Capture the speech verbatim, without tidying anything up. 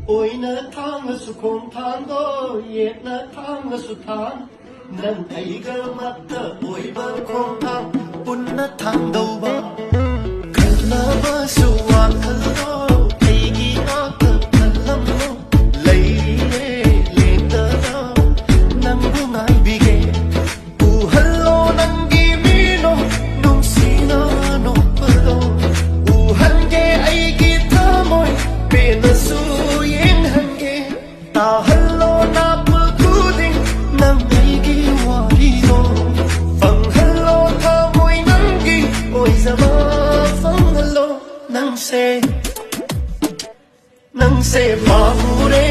ꯑꯣꯏꯅ ꯊꯥꯡꯂꯁꯨ ꯈꯣꯡꯊꯥꯡꯗꯣ, ꯌꯦꯠꯅ ꯊꯥꯡꯂꯁꯨ ꯊꯥꯡ, ꯅꯪ ꯑꯩꯒꯃꯛꯇ ꯑꯣꯏꯕ ꯈꯣꯡꯊꯥꯡ ꯄꯨꯟꯅ ꯊꯥꯡꯗꯧꯕ꯫ ꯈꯜꯂꯕꯁꯨ ꯋꯥꯈꯜꯗꯣ ꯑꯩꯒꯤ ꯉꯥꯛꯇ ꯈꯜꯂꯝꯃꯣ꯫ ꯂꯩꯔꯦ ꯂꯦꯡꯗꯅ ꯅꯪꯕꯨ ꯉꯥꯏꯕꯤꯒꯦ꯫ ꯎꯍꯜꯂꯣ ꯅꯪꯒꯤ ꯃꯤꯅꯣ ꯅꯨꯡꯁꯤꯅ ꯅꯣꯛꯄꯗꯣ꯫ ꯎꯍꯟꯒꯦ ꯑꯩꯒꯤ ꯊꯃꯣꯏ ꯄꯦꯟꯅꯁꯨ ꯌꯦꯡꯍꯟꯒꯦ꯫ ꯇꯥꯍꯜꯂꯣ ꯅꯥꯄ ꯈꯨꯗꯤꯡ ꯅꯪ ꯑꯩꯒꯤ ꯋꯥꯔꯤꯗꯣ꯫ ꯐꯪꯍꯜꯂꯣ ꯊꯃꯣꯏ ꯅꯪꯒꯤ ꯑꯣꯏꯖꯕ ꯐꯪꯍꯜꯂꯣ꯫ ꯅꯪꯁꯦ ꯅꯪꯁꯦ ꯄꯥꯝꯃꯨꯔꯦ